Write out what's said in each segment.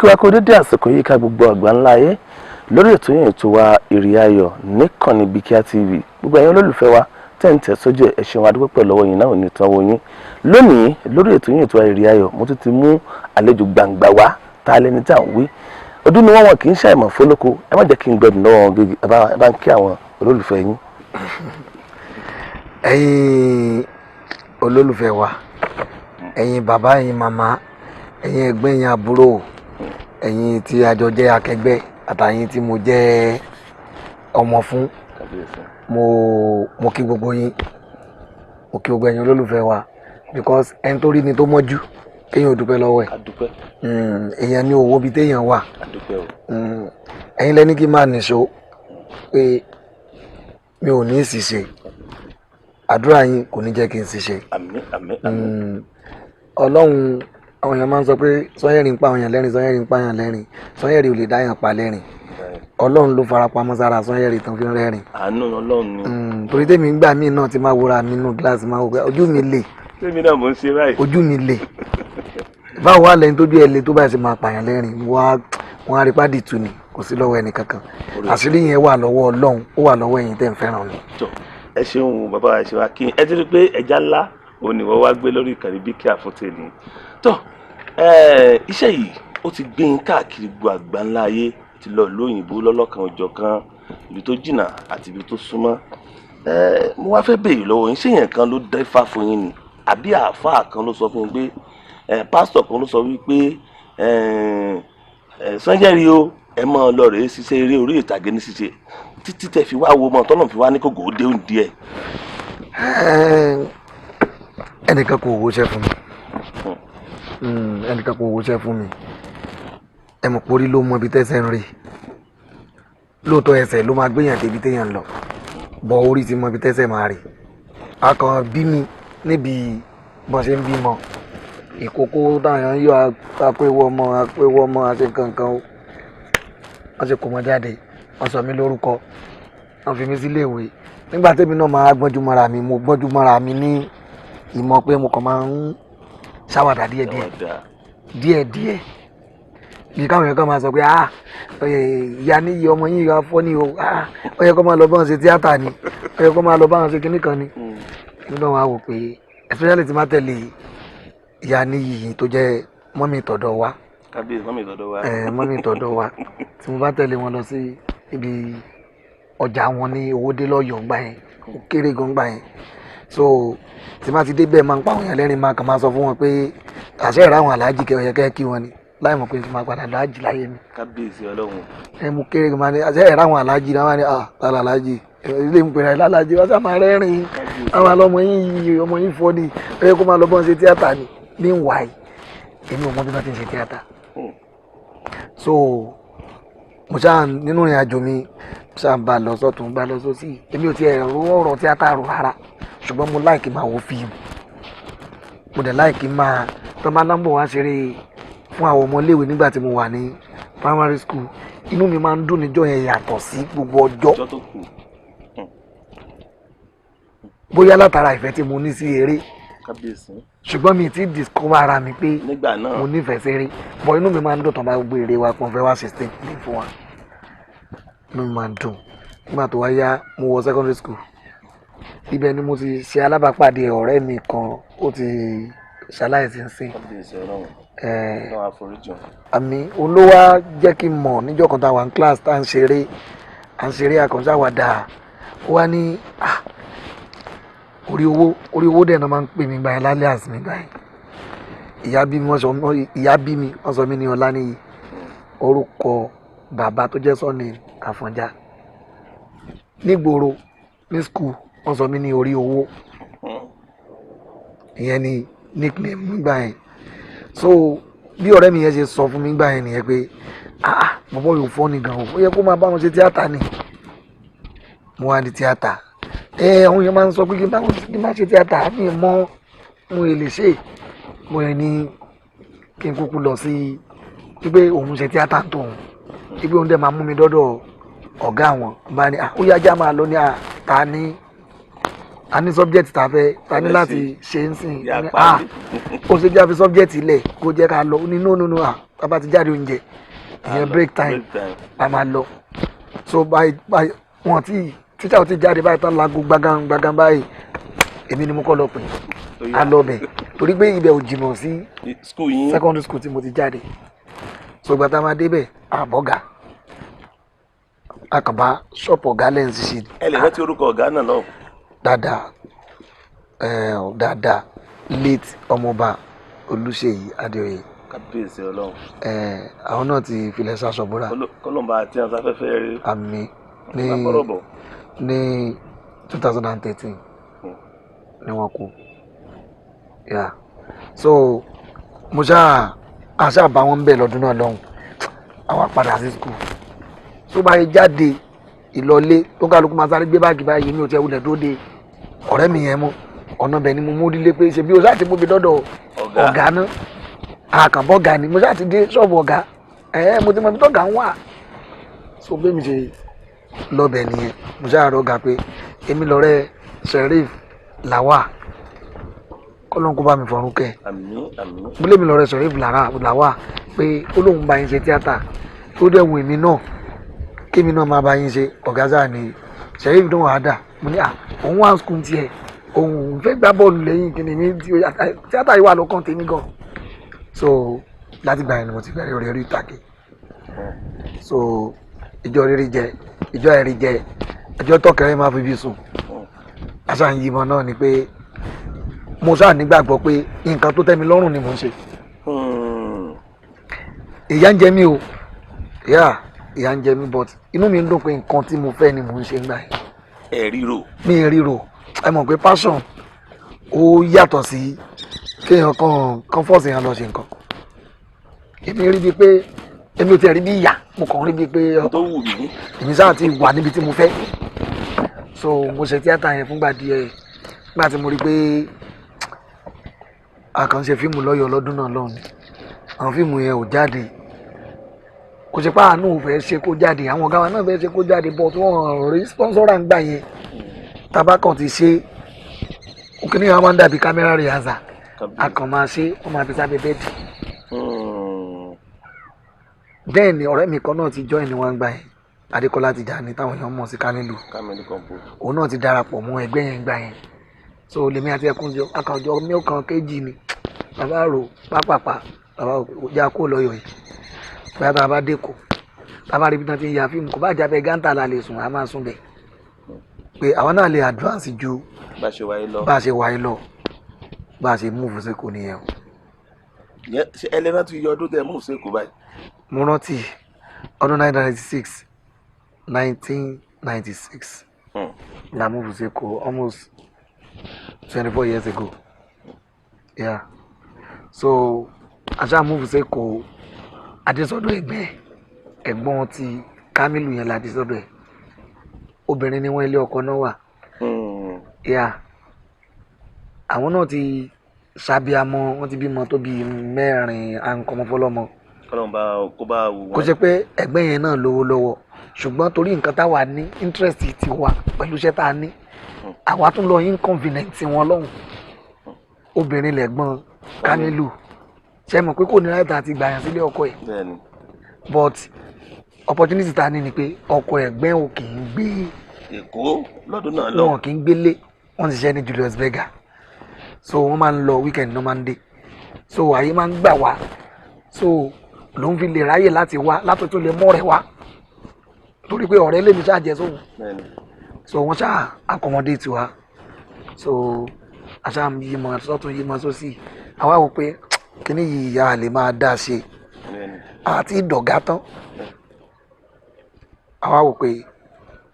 Kí wá kó dédé àsìkò yìí ká gbogbo àgbà ńlá ayé lórí ètò yẹn, ètò wa, Èrè Ayọ̀, níkànnì Bíkíà TV. Gbogbo ẹ̀yin olólùfẹ́ wa tẹ́ ń tẹ̀ sójú ẹ̀, ṣeun, adúpẹ́ pẹ̀lú ọwọ́ yìí náà ò ní tán owó yín. Lónìí, lórí ètò yẹn, ètò wa, Èrè Ayọ̀, mo tún ti mú àlejò gbàǹgbà wá. Tá a lẹni tá à ń wí? Ọdún ni wọ́n, wọn kì í ṣàìmọ̀ fólókó. Ẹ má jẹ́ kí n gbẹdùn lọ́wọ́ wọn gègé. Ẹ bá ń kí àwọn olólùfẹ́ yín. Ẹ̀yin olólùfẹ́ wa, ẹ̀yin bàbá, ẹ̀yin màmá, ẹ̀yin ẹ̀gbọ́n, ẹ̀yin àbúrò, ẹ̀yin tí a jọ jẹ́ akẹgbẹ́ àtàyìn tí mo jẹ́ ọmọ fún, mo kí gbogbo yín, mo kí gbogbo ẹ̀yin olólùfẹ́ wa, because ẹni tó rí ni tó mọ́jú, kéèyàn ò dúpẹ́ lọ́wọ́ ẹ̀. Adúpẹ́. Èèyàn ní owó bíi téèyàn wà. Adúpẹ́ o. Ẹ̀yin lẹ́ni kí n máa nìṣó pé mi ò ní í ṣìṣe. Àdúrà yín kò ní jẹ́ kí n ṣìṣe. Àmín, àmín, àmín. Ọlọ́run, àwọn èèyàn máa ń sọ pé Sanyẹ̀rì ń pa àwọn èèyàn lẹ́rìn, Sanyẹ̀rì ń pa èèyàn lẹ́rìn, Sanyẹ̀rì ò lè dá èèyàn pa lẹ́rìn. Ọlọ́run ló fara pamọ́ sára Sanyẹ̀rì tán fi ń rẹ́rìn. Àánú Ọlọ́run ni. Torí tèmi ń gbà míì náà ti máa wúra mi nínú gíláàsì, máa wò pé ojú mi lè. Tèmi náà mò ń ṣe báyìí. Ojú mi lè, báwo wà lẹ́yìn tójú ẹ lè tó báyìí ṣe máa pààyàn lẹ́rìn? Wá wọn á rí pádì tù ní kò sí lọ́wọ́ ẹnì kankan. Àṣírí yẹn wà lọ́wọ́ Ọlọ́run, ó wà lọ́wọ́ ẹ̀yin tẹ́ ń fẹ́ràn mi. Tó, ẹ ṣeun bàbá, ẹ ṣe wá kí ẹ ti rí i pé ẹja ńlá òun ni wọ́n wá gbé lórí ìkànnì Bíkíà fún tèmi. Tó, iṣẹ́ yìí, ó ti gbé yín káàkiri gbogbo àgbà ńlá ayé, ti lọ ìlú òyìnbó lọ́lọ́kan òjọ̀kan, ibi tó jìnnà àti ibi tó súnmọ́. Mo wá fẹ́ béèrè lọ́wọ́ yín, ṣé èèyàn kan ló dẹ́fà fún yín ni, àbí àáfàá kan ló sọ fún yín pé, pásítọ̀ kan ló sọ wípé Sanyẹ̀rì o, ẹ máa lọ rèé ṣiṣẹ́ eré orí ìtàgé ní ṣíṣe, títí tẹ fi wá wo mọ tọ́nà fi wá ní kògò ó dé òǹdí ẹ̀? Ẹnìkan kò wọṣẹ́ fún mi. Ẹnìkan kò wọṣẹ́ fún mi. Ẹ mọ̀ pé orí ló mọ ibi tẹ́sẹ̀ ń rè. Lóòótọ́, ẹsẹ̀ ló máa gbéyàn débi téèyàn ń lọ, bọ̀ orí ti mọ ibi tẹ́sẹ̀ máa rè. A kàn bí mi níbi bọ́n ṣe ń bímọ ìkókó táwọn yọ, apéwọ́ ọmọ, apéwọ́ ọmọ àti kankan o. Wọ́n ṣe kó mọ jáde, wọ́n sọ mí lórúkọ, wọ́n fi mí sílé ìwé. Nígbà tẹ́mi náà máa gbọ́njú mọ́ra mi, mo gbọ́njú mọ́ra mi ní ìmọ̀ pé mo kàn máa ń ṣàwàdà díẹ̀díẹ̀ díẹ̀díẹ̀, bí káwọn èèyàn kan máa sọ pé, "Ah, ìyá níyì, ọmọ yìí yọ afọ́ ni o. Ah, ó yẹ kó máa lọ báwọn ṣe tíátà ni, ó yẹ kó máa lọ báwọn ṣe kinní kan ni." Nígbà wọn á wò pé, especially tí máa tẹ̀lé ìyá níyì tó jẹ́ mummy tọ̀dọ̀ wa. Kábíyèsí, mummy tọ̀dọ̀ wa. Mummy tọ̀dọ̀ wa, tí mo bá tẹ̀lé wọn lọ sí ibi ọjà wọn ní Owódé lọ́yọ̀ọ́ gbà yẹn, ó kéré gan gbà yẹn, so tí má ti dé bẹ́ẹ̀, máa ń pa àwọn èèyàn lẹ́rìn, máa kàn máa sọ fún wọn pé àṣẹ ìrà àwọn aláàjì kẹ́ ọ̀yẹ́ kẹ́ kí wọn ni, láì mọ̀ pé n ti máa padà lọ àjì láyé mi. Kábíyèsí Ọlọ́run. Ẹ mú kéré gan, máa ní àṣẹ ìrà àwọn aláàjì náà, wọ́n ní, "Ah, tààlà aláàjì ilé ń pèrè aláàjì?" Wọ́n sá máa rẹ́rìn-ín. Àwọn àlọ́mọ yín yìí, ọmọ yín fọ́ ni, ó yẹ kó máa lọ bọ́n ṣe tíátà ni. Meanwhile, èmi ò mọ bí wọ́n ti ń ṣe tíátà. So mo ṣáà nínú ìrìn àjò mi, ṣáà ń bá lọ sọ́tún, bá lọ sósì. Èmi ò tiẹ̀ rò ọ̀rọ̀ tíátà rò rárá, ṣùgbọ́n mo like máa wo fíìmù, mo dẹ̀ like máa tó máa nọ́mbà wá ṣeré fún àwọn ọmọléèwé. Nígbà tí mo wà ní primary school, inú mi máa ń dùn níjọ́ yẹn yàtọ̀ sí gbogbo ọjọ́. Ọjọ́ tó kù. Bóyá látara ìfẹ́ tí mo ní sí eré. Kábíyèsí. Ṣùgbọ́n mi ti discover ara mi pé nígbà náà mo nífẹ̀ẹ́ sí eré, bọ̀ inú mi máa ń dùn tán bá gbogbo eré wa pọ̀n fẹ́ wá ṣe stage play fún wa, inú mi máa ń dùn. Nígbà tó wá yá, mo wọ secondary school. Ibẹ̀ ni mo ti ṣe alábàápàdé ọ̀rẹ́ mi kan, ó ti ṣaláìsí ń sìn. Kábíyèsí Ọlọ́run. Ọlọ́run àforíjì. Àmì olówó jẹ́ kí n mọ̀ níjọ́ kan tá a wà ní class, tá à ń ṣeré, à ń ṣeré àkànṣe àwàdà, ó wá ní, "Ah, orí owó, orí owó." Dẹ̀ náà máa ń pè mí gbà yẹn lálẹ́ àsì mi gbà yẹn. Ìyá bí mi, wọ́n sọ ìyá bí mi, wọ́n sọ mí ní Ọláníyì, orúkọ bàbá tó jẹ́ sọ́ni Àfọ̀njá. Nígboro, ní school, wọ́n sọ mí ní orí owó. Ìyẹn ni nickname nígbà yẹn. So bí ọ̀rẹ́ mi yẹn ṣe sọ fún mi gbà yẹn nìyẹn pé, "Ah, bọ̀bọ̀ yóò fọ́ ni gan o, ó yẹ kó máa bá wọn ṣe tíátà ni." Mo wá ní tíátà. Ẹ àwọn èèyàn máa ń sọ pé kí n má ṣe tíátà, mi mọ mo lè ṣe. Mo yẹn ní kí n kúkú lọ sí wípé òun ṣe tíátà tóun, wípé òun dẹ̀ máa mú mi dọ́dọ̀ ọ̀gá àwọn. Bá ní, "Ah, ó yá, já máa lọ." Ní à ta ní a ní subject tá a fẹ́ ta ní láti ṣe ń sìn ní, ah, ó ṣe jẹ́ àfi subject ilẹ̀ kó jẹ́ ká lọ. Ó ní, "No, no, no, ah, Tá bá ti jáde oúnjẹ ìyẹn, break time, a máa lọ. So by wọn tí tíṣà ò ti jáde báyìí tán, lago gbàgán gbàgán báyìí, èmi ni mo kọ́ lọ pè. A lọ bẹ̀ torí pé ibẹ̀ ò jìnnà sí school yín, secondary school tí mo ti jáde. So ìgbà tá a máa débẹ̀, àbọ̀gà akànbá ṣọ́ọ̀pù ọ̀gá lẹ́yìn ṣe. Ẹ lè rántí orúkọ ọ̀gá náà lọ? Dáadáa, dáadáa. Late Ọmọọba Olúṣèyí Adéoyè. Kábíyèsí Ọlọ́run. Àwọn náà ti filẹ̀ ṣaṣọ̀búra. Kọ́lọ́mbà àti àwọn afẹ́fẹ́ rí. Àmín. Ní Lápọ̀rọ̀bọ̀. Ní 2013 ni wọ́n kú. Yeah, so mo ṣáà àṣà bá wọn bẹ̀ lọ́dún náà lọ́hùn. Àwa padà sí school. So báyìí jáde ìlọlé tó kálukú máa sáré gbé báàgì báyìí, mi ò tiẹ̀ wulẹ̀ dúró de ọ̀rẹ́ mi yẹn mọ́. Ọ̀nà bẹ̀ ni mo mú dílé pé ṣe bí o ṣáà ti mú mi dọ́dọ̀ ọ̀gá náà, àkànbọ̀ ọ̀gá ni mo ṣáà ti dé ṣọ́ọ̀bù ọ̀gá ẹ̀, mo ti mọ ibi tó ọ̀gá ń wà. So bí mi ṣe lọ́bẹ̀ nìyẹn, mo ṣáà rọ̀ ọ̀gá pé èmi lọ́rẹ́ Sheriff Lawal, kọ́lọ́n kó bá mi fọ̀rún kẹ́. Àmín, àmín. Mo lé mi lọ́rẹ́ Sheriff Lawal pé ó lóun bá yín ṣe tíátà, tó dẹ̀ wù èmi náà kémi náà máa bá yín ṣe. Ọ̀gá sáà ni Sheriff náà wàá dà. Mo ní à òun wá school tiẹ̀, òun fẹ́ gbá bọ́ọ̀lù lẹ́yìn kìnìún mi, tíátà yìí wà lọ́kàn tèmi gan. So láti gbà yẹn ni mo ti bẹ̀rẹ̀ orí orí ìtàgé. So ìjọ rírí jẹ, ìjọ ẹ̀rí jẹ, ìjọ tọkẹrẹ máa fi bí sùn, àṣà ń yímọ náà ni pé mo ṣáà nígbàgbọ́ pé nǹkan tó tẹ́ mi lọ́rùn ni mò ń ṣe. Ìyà ń jẹ mí o, yeah, ìyà ń jẹ mí, but inú mi ń dùn pé nǹkan tí mo fẹ́ ni mò ń ṣe ń gbà yẹn. Ẹ ríro. Mi ì ríro. Ẹ mọ̀ pé passion ó yàtọ̀ sí kéèyàn kàn kàn force èèyàn lọ ṣe nǹkan. Èmi rí bíi pé èmi ò tiẹ̀ rí bí ìyà, mo kàn rí bíi pé tó wù mí. Èmi sáà ti wà níbi tí mo fẹ́. So mo ṣe tíátà yẹn fúngbà díẹ̀. Nígbà tí mo rí pé a kàn ṣe fíìmù lọ́yọ̀ọ́ lọ́dún náà lọ́hùn, àwọn fíìmù yẹn ò jáde. Kò ṣe pé àánú ò fẹ́ ṣe kó jáde, àwọn ọ̀gá wa náà fẹ́ ṣe kó jáde, but wọ́n rí sponsor ń gbà yẹn. Tabakàn ti ṣe òkìní yẹn, wọ́n máa ń dàbí camera rehearsal, a kàn máa ṣe, wọ́n máa fi sábẹ́ bẹ́ẹ̀dì. Bẹ́ẹ̀ ni ọ̀rẹ́ mi kan náà ti join ní wọ́n gbà yẹn, Adékọ́lá Tìjàní táwọn èèyàn mọ̀ sí Kamilu. Kamilu Compose. Òun náà ti darapọ̀ mọ́ ẹgbẹ́ yẹn gbà yẹn. So lèmi àti ẹkùn jọ akànjọ mílíọ̀kan kejì ni bàbá rò pápápá. Bàbá ò já kó lọ́yọ̀ yìí, bóyá tá a bá dé kó, tá a bá rí bí wọ́n ti ń ya fíìmù, kó bá jábẹ́ gántà la lè sùn, a máa sùn bẹ̀, pé àwọn náà lè advance ju bá ṣe wáyé lọ. Bá a ṣe wáyé lọ, bá a ṣe move sẹ́kọ̀ọ́ nìyẹn o. Ṣé ẹ lè rántí iye ọdún tẹ move sẹ́kọ̀ọ́ báyìí? Mo rántí ọdún 1996, 1996 la move sẹ́kọ̀ọ́, almost 24 years ago. Yeah, so àṣà move sẹ́kọ̀ọ́, adésọdọ̀ ẹ̀gbẹ́ ẹ̀gbọ́n ti Kamilu yẹn la adésọdọ̀ ẹ̀. Obìnrin ni wọ́n, ilé ọkọ náà wà. Yeah, àwọn náà ti ṣàbíamọ, wọ́n ti bímọ tó bíi mẹ́rin, à ń kọ́mọ fọlọ́mọ. Kọ́lọ́n bá kó bá wù wọ́n. Kò ṣe pé ẹ̀gbẹ́ yẹn náà lówó lọ́wọ́, ṣùgbọ́n torí nǹkan táwa ní interest ti wa pẹ̀lú iṣẹ́ tá a ní, àwa tún lọ inconvenient wọn lọ́hùn. Obìnrin lẹ̀gbọ́n Kamilu, ṣe mọ̀ pé kò ní láti àti gbàyàn sílé ọkọ ẹ̀? Bẹ́ẹ̀ni. But opportunity ta ní ni pé ọkọ ẹ̀gbẹ́ ò kì í gbé Èkó lọ́dún náà lọ. Wọn kì í gbélé, wọ́n ti ṣiṣẹ́ ní Julius Berger, so wọ́n máa ń lọ weekend náà máa ń dé, so àyè máa ń gbà wá, so ló ń fi lè ráyè láti wá látò tó lè mọ́ rẹ̀ wá, torí pé ọ̀rẹ́ lèmi ṣáà jẹ́ sóhun. So wọ́n ṣáà accommodate wa. So àṣà yí mọ sọ́tún, yí mọ sósì, àwa wò pé kíní yìí a lè máa dá ṣe àti ìdọ̀gá tán. Àwa wò pé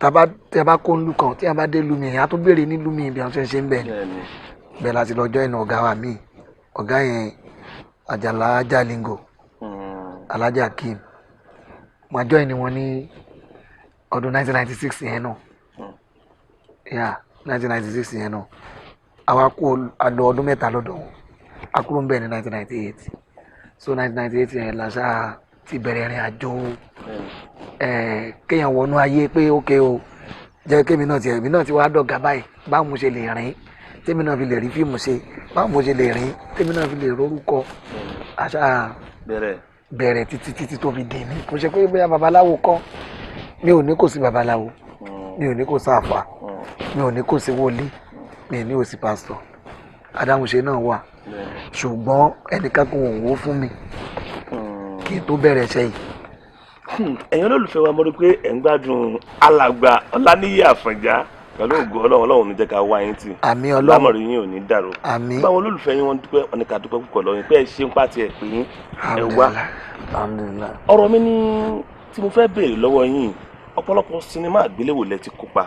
tàbá tẹ bá kó ńlú kan, tí a bá dé lu mi, èèyàn á tún béèrè nílùú mi bí wọ́n ṣe ń ṣe ń bẹ̀ ni. Bẹ́ẹ̀ láti lọ join ọ̀gá wa míì, ọ̀gá yẹn Àjàlá Jalingo, Alhaji Akeem. Mo join wọn ní ọdún 1996 yẹn náà. Yeah, 1996 yẹn náà àwa kú, àlọ ọdún 3 lọ́dọ̀ wọn, a kúrò ń bẹ̀ ní 1998. So 1998 yẹn la ṣáà ti bẹ̀rẹ̀ ìrìn àjò kéèyàn wọnú ayé pé ókè o, jẹ́ kémi náà tiẹ̀, èmi náà ti wá dọ̀gá báyìí, báwo mo ṣe lè rìn tèmi náà fi lè rí fíìmù ṣe, báwo mo ṣe lè rìn tèmi náà fi lè rórúkọ àṣà. Bẹ̀rẹ̀. Bẹ̀rẹ̀ títí títí tó fi dé ní. Kò ṣe pé bóyá babaláwo kọ́. Mi ò ní kò sí babaláwo, mi ò ní kò sáàfà, mi ò ní kò sí wòlíì, mi ò ní kò sí pásítọ̀. Adáhunṣe náà wà, ṣùgbọ́n ẹnìkan kò wò ó fún mi kí n tó bẹ̀rẹ̀ iṣẹ́ yìí. Ẹ̀yin olólùfẹ́ wa, mo rí pé ẹ̀ ń gbádùn alàgbà Ọláníyì Àfọ̀njá. Pẹ̀lú ògo Ọlọ́run, Ọlọ́run ní jẹ́ ká wá yín tì. Àmín Ọlọ́run. Lámọ̀rí yín ò ní dàrú. Àmín. Báwọn olólùfẹ́ yín, wọ́n dúpẹ́, wọ́n ní ká dúpẹ́ púpọ̀ lọ́wọ́ yín pé ẹ ṣe ń pàtì ẹ̀ pé yín ẹ wá. Alhamdulillah. Ọ̀rọ̀ mi ní tí mo fẹ́ béèrè lọ́wọ́ yín, ọ̀pọ̀lọpọ̀ sinimá àgbéléwò lẹ ti kópa,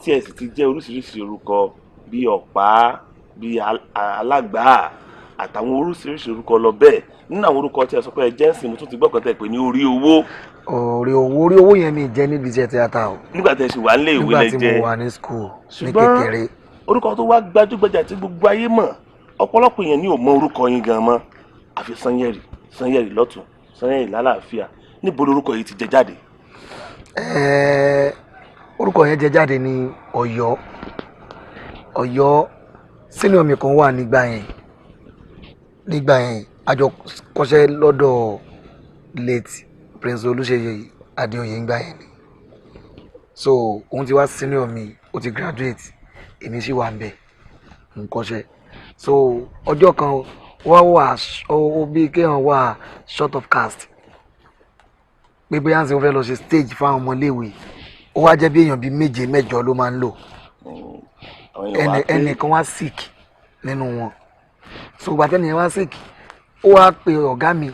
tí ẹ sì ti jẹ́ oríṣiríṣi orúkọ bíi ọ̀pá, bíi alágbàá, àtàwọn oríṣiríṣi orúkọ lọ bẹ́ẹ̀. Nínú àwọn orúkọ tí ẹ sọ pé ẹ jẹ́ ń sìn, mo tún ti gbọ́ kan tẹ́ pé ní orí owó. Orí owó, orí owó yẹn mi jẹ́ níbi iṣẹ́ tíátà o. Nígbà tẹ́ ṣì wà nílé ìwé Nígbà lẹ tí jẹ́. mo wà ní school ní Ṣùgbọ́n kékeré. orúkọ tó wá gbajúgbajà tí gbogbo ayé mọ̀, ọ̀pọ̀lọpọ̀ èèyàn ní ò mọ orúkọ yín gan mọ́ àfi Sanyẹ̀rì, Sanyẹ̀rì lọ́tún, Sanyẹ̀rì lálàáfíà. Níbo lorúkọ yìí ti jẹ jáde? Orúkọ yẹn jẹ jáde ní Ọ̀yọ́. Ọ̀yọ́, senior mi kan wà nígbà yẹn. Nígbà yẹn, a jọ kọ́ṣẹ́ lọ́dọ̀ late Prince Olúṣèyí Adéoyè nígbà yẹn ni. So òun ti wá senior mi, ó ti graduate, èmi sì wà ń bẹ̀ ń kọ́ṣẹ́. So ọjọ́ kan wọ́n wà ó bí kéèyàn wà short of cast, pé bóyá ń sìn wọ́n fẹ́ lọ ṣe stage fáwọn ọmọléèwé. Ó wá jẹ́ bí èèyàn bíi méje mẹ́jọ ló máa ń lò. Àwọn èèyàn wá pé Ẹnìkan wá sick nínú wọn. So ìgbà tẹ́nìyẹn wá sick, ó wá pe ọ̀gá mi.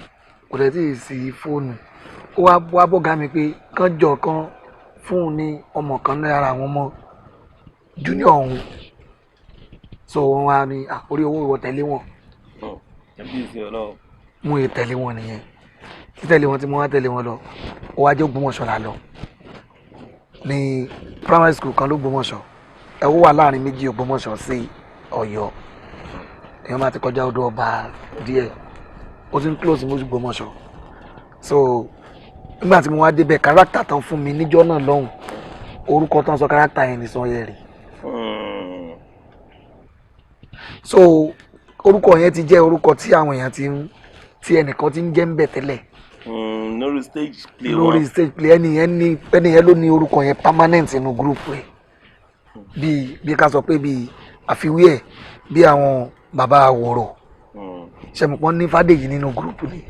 Kò dẹ̀ tí ì sí fóònù. Ó wá wá bọ́gá mi pé kán jọ kan fún un ní ọmọ kan ní ara àwọn ọmọ junior ọ̀hún. So wọ́n wá ní, "Ah, orí owó, ìwọ tẹ̀lé wọn." Ẹbí ìsìn Ọlọ́run. Mú e tẹ̀lé wọn nìyẹn. Títẹ̀lé wọn tí mo wá tẹ̀lé wọn lọ, ó wá jẹ́ Ògbómọ̀ṣọ́ la lọ, ní primary school kan l'Ógbómọ̀ṣọ́. Ẹ ó wà láàrin méjì, Ògbómọ̀ṣọ́ sí Ọ̀yọ́. Èèyàn máa ti kọjá odò ọba díẹ̀, ó ti ń close mọ́ Ògbómọ̀ṣọ́. So nígbà tí mo wá débẹ̀, character tán fún mi níjọ́ náà lọ́hùn, orúkọ tán sọ character yẹn ní Sanyẹ̀rì. So orúkọ yẹn ti jẹ́ orúkọ tí àwọn èèyàn ti ń, tí ẹnìkan ti ń jẹ́ ń bẹ̀ tẹ́lẹ̀. Lórí stage play Lórí wọn. stage play. Ẹni yẹn ní, ẹni yẹn ló ní orúkọ yẹn permanent nínú group ẹ. Bíi ká sọ pé bíi àfiwé ẹ bí àwọn bàbá àwòrò ṣẹmùpọ́n ní Fádèyí nínú group ni.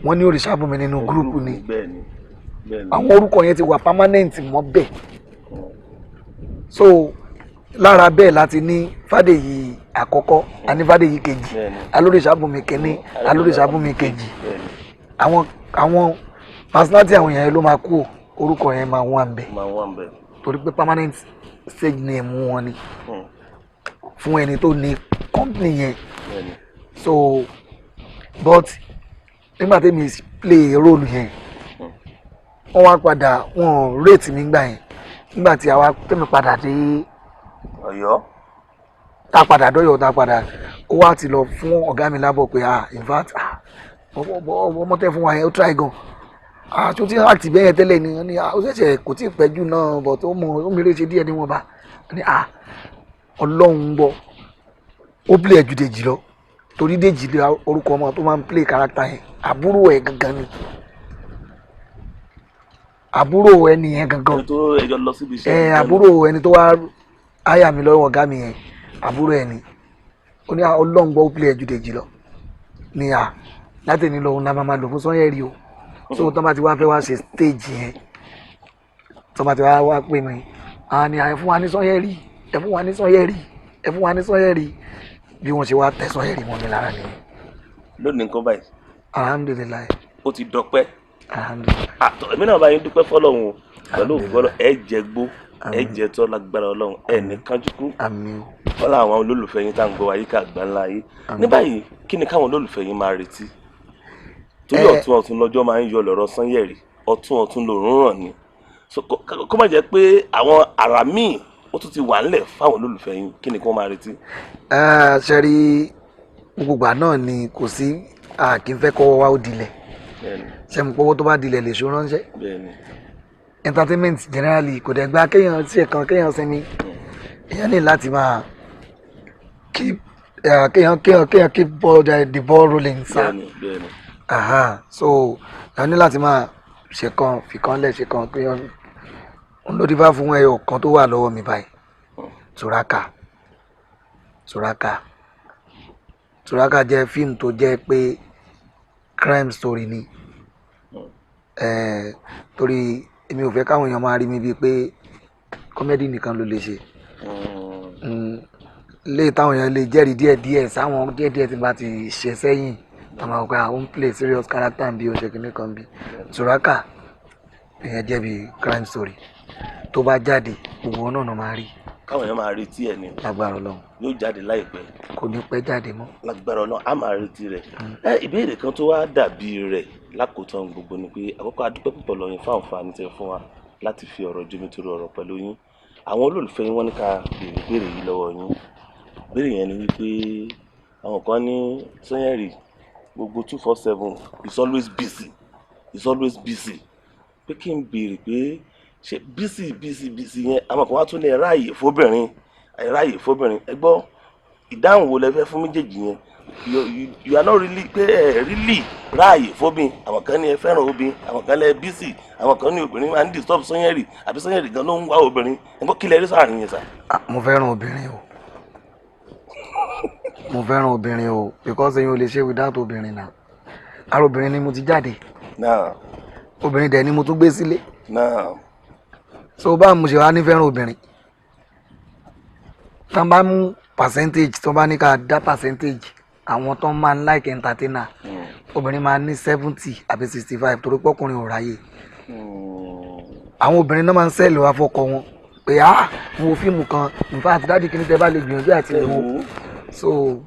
Wọ́n ní Òrìṣàbùnmi nínú group ni. bẹ́ẹ̀ni bẹ́ẹ̀ni. Àwọn orúkọ yẹn ti wà permanent mọ́ bẹ́ẹ̀. So lára bẹ́ẹ̀ láti ní Fádèyí àkọ́kọ́, àní Fádèyí kejì, alóríṣàbùnmi kínní, alóríṣàbùnmi kejì. Àwọn personality àwọn èèyàn yẹn ló máa kú o, orúkọ yẹn máa wà ń bẹ̀. Máa wà ń bẹ̀. Torí pé permanent stage name wọn ni fún ẹni tó ní company yẹn. So but nígbà tí mi play role yẹn, wọ́n wá padà wọ́n rate mi gbà yẹn. Nígbà tí àwa tẹ́mi padà dé Ọ̀yọ́. Tá a padà dọ́yọ̀, tá a padà, ó wá ti lọ fún ọ̀gá mi lábọ̀ pé, "Ah, in fact, ah, ọmọ tẹ́ fún wa yẹn, ó try gan. Ah, tó ti ń act bẹ́ẹ̀ yẹn tẹ́lẹ̀ ni?" Wọ́n ní, "Ah, ó ṣẹ̀ṣẹ̀ kò tí ì pẹ́ jù náà, but ó mọ ó mèrè ṣe díẹ̀ níwọ̀nba." Wọ́n ní, "Ah, Ọlọ́run ń gbọ́, ó play ẹ̀ ju Dèjì lọ." Torí Dèjì lé orúkọ ọmọ tó máa ń play character yẹn, àbúrò ẹ̀ gangan ni, àbúrò ẹni yẹn gangan. Ẹni tó ẹjọ́ lọ síbi iṣẹ́. Ẹ àbúrò ẹni tó wá áyà mi lọ́wọ́ ọ̀gá mi yẹn, àbúrò ẹni. Ó ní, "Ọlọ́run gbọ́, ó play ẹ̀ ju Dèjì lọ." Ní à láti ní lọ, òun la máa lò fún Sanyẹ̀rì o. So tó bá ti wá fẹ́ wá ṣe stage yẹn, tó bá ti wá wá pè mí, àwọn ni, "Ẹ fún wa ní Sanyẹ̀rì, ẹ fún wa ní Sanyẹ̀rì, ẹ fún wa ní Sanyẹ̀rì." Bí wọ́n ṣe wá tẹ Sanyẹ̀rì mọ́ mi lára nìyẹn. Lónìí nǹkan báyìí. Alhamdulillahi. Ó ti dọpẹ́. Alhamdulillahi. Àtọ èmi náà bá yín dúpẹ́ fọ́lọ́run o. Pẹ̀lú ògbọ́lọ́, ẹ jẹ gbó, ẹ jẹ tọ́ lágbára Ọlọ́run, ẹ ní kánjú kú. Àmín. Wọ́n láwọn olólùfẹ́ yín tá à ń gbọ́ wa yíká àgbáńlá yìí ní báyìí, kí ni káwọn olólùfẹ́ yín máa retí? Torí ọ̀tún ọ̀tún lọ́jọ́ máa ń yọ lọ́rọ̀ Sanyẹ̀rì, ọ̀tún ọ̀tún lòórùn ràn ni. So kó má jẹ́ pé àwọn àrà míì ó tún ti wà ńlẹ̀ fáwọn olólùfẹ́ yín, kí ni kí wọ́n máa retí? Ṣe rí, gbogbo ìgbà náà ni kò sí, a kì í fẹ́ kọ́wọ́ wa ó dilẹ̀. Ṣe mọ̀ pé owó tó bá dilẹ̀ lè ṣó ránṣẹ́. Entertainment generally kò dẹ̀ gba kéèyàn ṣe kan kéèyàn sinmi. Èèyàn ní láti máa keep kéèyàn keep the ball rolling sa. bẹ́ẹ̀ni bẹ́ẹ̀ni. Aha, so ẹ ní láti máa ṣe kan, fìkan lẹ̀, ṣe kan pé òun ló dífá fún ẹyọ kan tó wà lọ́wọ́ mi báyìí. Turaka, Turaka, Turaka jẹ́ fíìmù tó jẹ́ pé crime story ni. Torí èmi ò fẹ́ káwọn èèyàn máa rí mi bíi pé comedy nìkan ló lè ṣe. Lè táwọn èèyàn lè jẹ́rìí díẹ̀díẹ̀ sáwọn díẹ̀díẹ̀ tí n bá ti ṣe sẹ́yìn, àwọn àwọn ọ̀gá ó ń play serious character bí ó ṣe kìíní kan bí Turaka. Ìyẹn jẹ́ bí crime story. Tó bá jáde, gbogbo wọn náà máa rí. Káwọn èèyàn máa retí ẹ ní. Lágbára Ọlọ́run. Yóò jáde láìpẹ́. Kò ní pẹ́ jáde mọ́. Lágbára Ọlọ́run, á máa retí rẹ̀. Ẹ ìbéèrè kan tó wá dàbí rẹ̀ lákòótán gbogbo ni pé, àkọ́kọ́, adúpẹ́ púpọ̀ lọ́yìn fún àǹfààní tẹ́ fún wa láti fi ọ̀rọ̀ jomitoro ọ̀rọ̀ pẹ̀lú yín. Àwọn olólùfẹ́ yín, wọ́n ní ká béèrè béèrè yìí lọ́wọ́ yín. Béèrè yẹn ni wípé àwọn kan ní Sanyẹ̀rì gbogbo 247 is always busy, is always busy, pé kí n béèrè pé ṣé busy, busy, busy yẹn, àwọn kan wá tún ní ráàyè fóbìnrin, ráàyè fóbìnrin. Ẹ gbọ́, ìdáhùn wo lẹ fẹ́ fún méjèèjì yẹn? You are not really, pé ẹ really ráàyè fóbìn. Àwọn kan ní ẹ fẹ́ràn obìn, àwọn kan lẹ busy, àwọn kan ní obìnrin máa ń disturb Sanyẹ̀rì, àbí Sanyẹ̀rì gan ló ń wá obìnrin. Ẹ gbọ́, kí lẹ rí sáàrin yẹn sà? Ah, mo fẹ́ràn obìnrin o, mo fẹ́ràn obìnrin o, because èyàn ò lè ṣe without obìnrin náà. Ara obìnrin ni mo ti jáde. Náà. Obìnrin dẹ̀ ni mo tún gbé sílé. Náà. So báwo mo ṣe wá ní fẹ́ràn obìnrin? Tán bá mú percentage, tó bá ní ká dá percentage àwọn tó máa ń like entertainer, obìnrin máa ní 70 àbí 65, torí pọ́kùnrin ò ráyè. Àwọn obìnrin náà máa ń sell wá fọ́kọ wọn pé, "Ah, mo wo fíìmù kan, in fact, daddy, kí ni tẹ́ bá lè gbìyànjú àti lè wo." So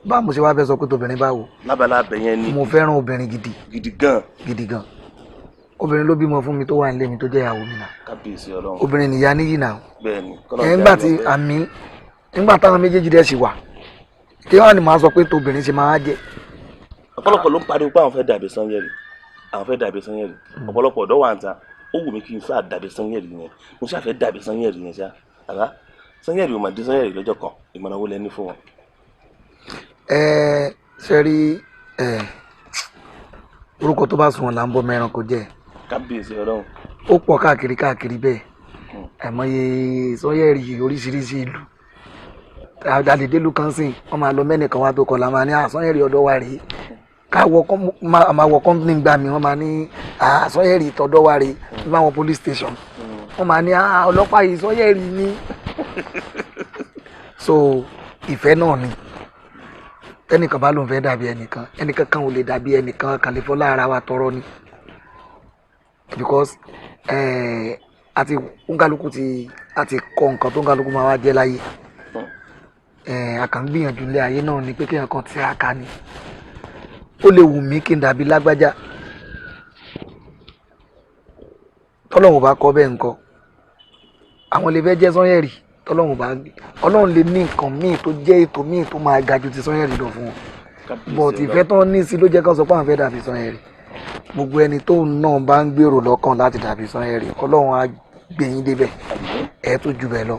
báwo mo ṣe wá fẹ́ sọ pé tobìnrin báwo? Lábala abẹ yẹn ni. Mo fẹ́ràn obìnrin gidi. Gidi gan. Gidi gan. Obìnrin ló bímọ fún mi tó wà nílé mi, tó jẹ́ ìyàwó mi náà. Kábíyèsí Ọlọ́run. Obìnrin nìyá níyì náà. Bẹ́ẹ̀ni. Ẹ̀ ńgbà tí àmì nígbà táwọn méjèèjì dẹ̀ sì wà, kí wọ́n ní máa sọ pé tobìnrin ṣe máa jẹ́. Ọ̀pọ̀lọpọ̀ ló ń pariwo pé àwọn fẹ́ dàbí Sanyẹ̀rì, àwọn fẹ́ dàbí Sanyẹ̀rì. Ọ̀pọ̀lọpọ̀ ọ̀dọ́ wà ń ta, ó wù mí kí n sáà dàbí Sanyẹ̀rì yẹn, mo ṣáà fẹ́ dàbí Sanyẹ̀rì yẹn ṣá. Àbá Sanyẹ̀rì ò mà dé Sanyẹ̀rì lọ́jọ́ kan, ìmọ̀ràn wo lẹ ní fún wọn? Ẹ ṣe rí ẹ, orúkọ tó bá sùn wọn là ń bọ́ mẹ́ran kò jẹ́. Kábíyèsí Ọlọ́run. Ó pọ̀ káàkiri káàkiri bẹ́ẹ̀, àìmọye Sanyẹ̀rì oríṣiríṣi ìlú àdàdédélu kan sìn, wọ́n máa lọ mẹ́nìkan wá tó kọ̀ la máa ní Sanyẹ̀rì ọ̀dọ́ wa rèé. Káwọ máa wọ company gbà mí, wọ́n máa ní Sanyẹ̀rì tọ̀dọ̀ wa rèé. Bí wọ́n police station, wọ́n máa ní ọlọ́pàá yìí, Sanyẹ̀rì ní. So ìfẹ́ náà ni. Tẹnìkan bá lóun fẹ́ dàbí ẹnìkan, ẹnìkan kan ò lè dàbí ẹnìkan. Kàlífọ́lá ara wa tọrọ ni, because àti nkálukú ti àti kọ nǹkan tó nkálukú máa wá jẹ́ láyé. A kàn ń gbìyànjú ilé ayé náà ni pé kéèyàn kan tiraka ni. Ó lè wù mí kí n dàbí lágbájá, tọ́lọ́hun bá kọ́ bẹ́ẹ̀ ńkọ́? Àwọn lè fẹ́ jẹ́ Sanyẹ̀rì, tọ́lọ́hun bá, Ọlọ́run lè ní nǹkan míì tó jẹ́ ètò míì tó máa ga ju ti Sanyẹ̀rì lọ fún wọn, but ìfẹ́ tó ń ní sí ló jẹ́ kó sọ pé àwọn fẹ́ dàbí Sanyẹ̀rì. Gbogbo ẹni tó náà bá ń gbèrò lọ́kàn láti dàbí Sanyẹ̀rì, Ọlọ́run á gbé yín débẹ̀, ẹ tó ju bẹ́ẹ̀ lọ,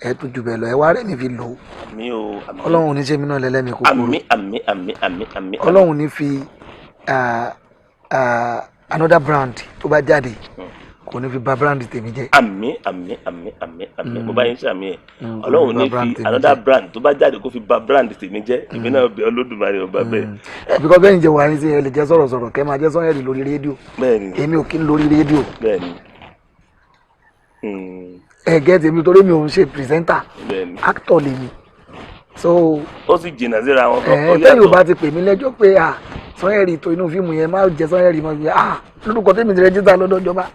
ẹ tó ju bẹ́ẹ̀ lọ, ẹ wá rẹ̀ mi fi lò ó. Àmín o, àmín. Ọlọ́run ò ní ṣe mí náà lẹ́lẹ́mìí kúkúrú. Àmín, àmín, àmín, àmín, àmín. Ọlọ́run ní fi another brand tó bá jáde, kò ní fi bà brand tèmi jẹ́. Àmín, àmín, àmín, àmín, àmín. Mo bá yín ṣàmì ẹ. Kò Ọlọ́run ní ní bà brand fi tèmi another jẹ́. brand tó bá jáde kó fi bà brand tèmi jẹ́. Èmi náà bẹ Olódùmarè ọba bẹ́ẹ̀. Because bẹ́ẹ̀ ń jẹ́ wàá ní sí, ẹ lè jẹ́ sọ̀rọ̀sọ̀rọ̀, kẹ́ máa jẹ́ Sanyẹ̀rì lórí rédíò. Èmi ò kí ń lórí rédíò. Ẹ gẹ́ tèmi, torí mi ò ń ṣe presenter, actor lèmi, so Ó sì jìnnà síra wọn kan. Ẹ Ó tẹ́yìn ò yàtọ̀. bá ti pè mí lẹ́jọ́ pé à Sanyẹ̀rì tó inú fíìmù yẹn má jẹ́ Sanyẹ̀rì mọ́ fi à lórúkọ tèmi ti register lọ́dọ̀ ìjọba,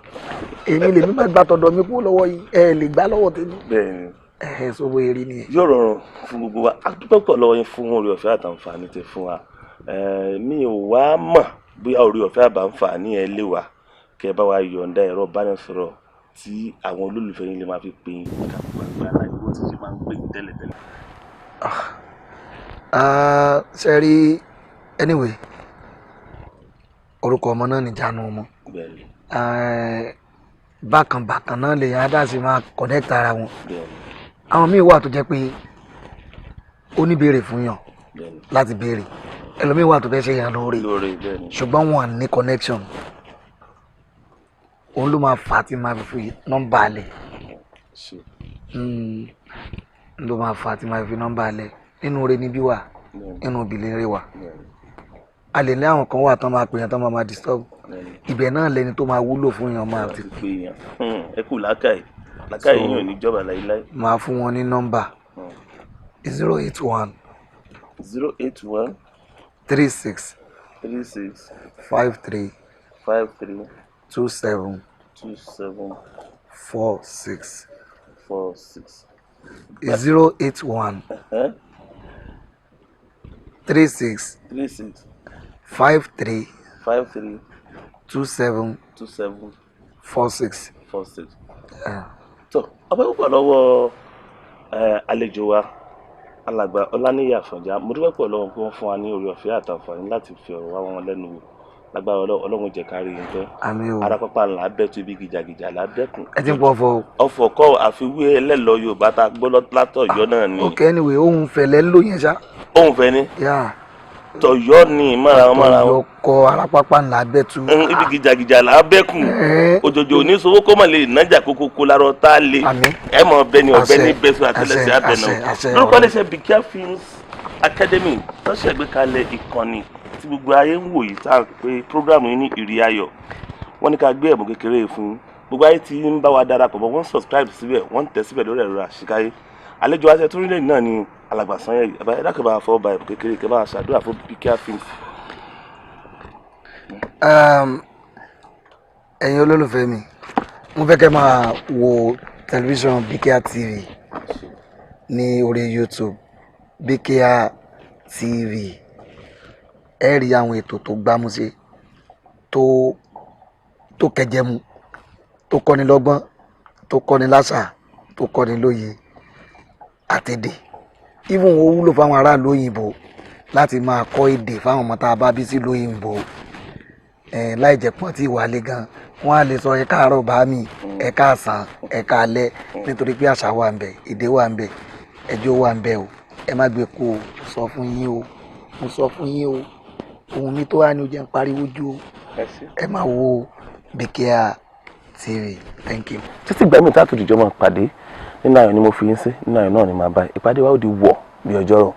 èmi lèmi má gbà tọ̀dọ̀ mi kúrò lọ́wọ́ yìí, ẹ lè gbà lọ́wọ́ tèmi. Ẹ so bóyá rí nìyẹn. Yóò rọrùn fún gbogbo wa. A dúpẹ́ pọ̀ lọ́wọ́ yín fún oore ọ̀fẹ́ àtàǹfààní tẹ́ fún wa. Mi ò wá mọ̀ bóyá oore ọ̀fẹ́ àbáǹfààní ẹ lé wa kẹ́ ẹ bá wa yọ̀ǹda ẹ̀rọ ìbánisọ̀rọ̀ tí àwọn olólùfẹ́ yín lè máa fi pè yín ká gbàgbà láì bó ti ṣe máa ń pè yín tẹ́lẹ̀tẹ́lẹ̀. Ah, ṣe rí, anyway, orúkọ ọmọ náà ní jánu ọmọ. Bákan bákan náà lèèyàn á dá sí máa connect ara wọn. Àwọn míì wà tó jẹ́ pé ó ní béèrè fún yàn láti béèrè. Ẹlòmíì wà tó fẹ́ ṣe yàn lóore, Lóore, bẹ́ẹ̀ ni. ṣùgbọ́n wọn ní connection. Òun ló máa fà á tí máa fi nọ́mbà lẹ̀. Ṣe. Ló máa fà á tí máa fi nọ́mbà lẹ̀. Nínú oore níbí wà, nínú ìbílẹ̀ rẹ wà. A lè ní àwọn kan wà tán máa pè yàn, tán máa disturb. Ibẹ̀ náà lẹni tó máa wúlò fún yàn máa ti Ti pè yàn. Ẹ kú làákàyè, làákàyè yín ò ní jọba láíláí. Máa fún wọn ní nọ́mbà: 081 081 36 36 53 53 27 27 46. 46. 081 36 36 53 53 27 27 46. 46. Tó, ọpẹ́ púpọ̀ lọ́wọ́ àlejò wa, Alàgbà Ọláníyì Àfọ̀njá. Mo dúpẹ́ púpọ̀ lọ́wọ́ pé wọ́n fún wa ní oore ọ̀fẹ́ àtàǹfààní láti fi ọ̀rọ̀ wá wọn lẹ́nu wò. Lágbára Ọlọ́run, Ọlọ́run jẹ́ ká rí yín pẹ́. Àmín o. Ara pápá ńlá bẹ́ẹ̀ tó, ibi gìjàgìjà là bẹ́kùn. Ẹ ti ń pọ̀ fọ o. Ọ̀fọ̀ kọ́, àfiwé ẹlẹ́lọ Yorùbá tá a gbọ́ látọ̀yọ́ náà ni. Ok, anyway, ohun fẹ̀lẹ́ ń lò yẹn ṣá. Ohun fẹ́ ni. Yá. Tọ̀yọ́ ni mọ́ra wọn mọ́ra wọn. Ọ̀yọ́ kọ, arápápá ńlá bẹ́tú. Ibi gìjàgìjà là á bẹ́kùn. Òjòjò ní sowó kó mọ̀ lè nájà kókókó lárọ́ tá a lè. Àmín. Ẹ mọ̀ ọbẹ̀ ni ọbẹ̀ ní Àṣẹ, bẹ́sùn àtẹlẹsẹ̀ àṣẹ, abẹ náà. àṣẹ, àṣẹ, Lórúkọ ọ̀rọ̀. iléeṣẹ́ Bikia Films Academy tó ṣẹ̀gbékalẹ̀ ìkànnì tí gbogbo ayé ń wò yìí, tá à ń pè program yìí ní Ìrì Ayọ̀, wọ́n ní ká gbé ẹ̀bùn kékeré fún yín. Gbogbo ayé tí ń bá wa darapọ̀ mọ́, wọ́n subscribe síbẹ̀, wọ́n ń tẹ̀ síbẹ̀ lórí ẹ̀rọ àṣekáyé. Àlejò àṣẹ tó rílẹ̀ náà ni Alàgbà Sanyẹ̀rì. Ẹ dákẹ́, bá fọwọ́ ba ẹ̀bùn kékeré, kẹ́ bá ṣàdúrà fún Bikia Films. Ẹ̀yin olólùfẹ́ mi, mo fẹ́ kẹ́ máa wo tẹlifíṣàn Bikia TV ní orí YouTube, Bikia TV. Ẹ rí àwọn ètò tó gbámúṣé, tó kẹjẹmu, tó kọ́ni lọ́gbọ́n, tó kọ́ni láṣà, tó kọ́ni lóye àtẹ̀dẹ̀. Even ó wúlò fáwọn aráàlú òyìnbó láti máa kọ́ èdè fáwọn ọmọ tá a bá bí sílùú òyìnbó láì jẹ́ pọ́n tí ìwà lé gan, wọ́n á lè sọ "Ẹ káàárọ̀ bá mi, ẹ káàsán, ẹ káalẹ́", nítorí pé àṣà wà ń bẹ, èdè wà ń bẹ, ẹjọ́ wà ń bẹ o. Ẹ má gbé kó o. Mo sọ fún yín o, mo sọ fún yín o. Ohun mi tó wà ní o jẹ́ ń pariwo jù o. Ẹ máa wo Bikia TV. Thank you. Títí ìgbà míì tá a tún dìjọ́ máa pàdé, nínú ayọ̀ ni mo fi yín sí, nínú ayọ̀ náà ni màá bá ìpàdé wa. Ó di wọ̀ bí ọjọ́ rọ̀.